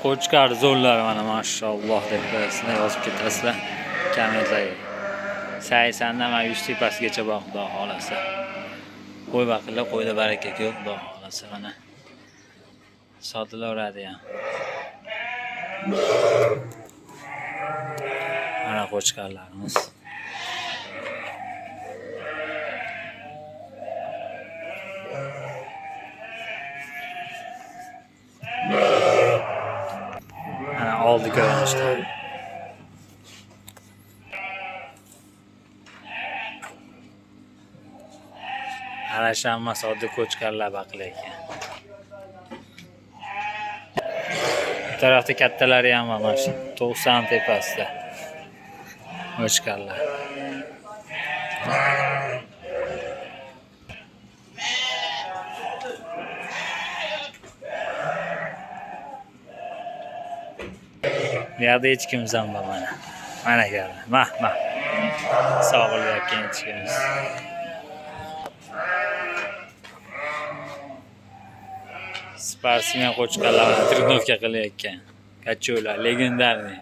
Qo'chqor zo'rlar mana, mashalloh deb qo'yasizlar, yozib ketasizlar kommentlarga. 80 dan mana 100 tepasigacha bor, xudo xolasa. Qo'y baqilla, qo'yda baraka ko'p, xudo xolasa mana. Sotilaveradi ham. Mana qo'chqorlarimiz. Mana oldi ko'rinishda. Ana shu hammasi oddiy qo'chqorlar baqilayotgan. Bu tarafda kattalari ham bor, mana shu 90 tepasida. Qo'chqorlar. Bu yoqda echkimiz ham bor mana. Mana keldi. Mah, mah. Sog'ilayotgan echkimiz. Sportsmen qo'chqorlar trenirovka qilayotgan. Kacho'lar, легендарный.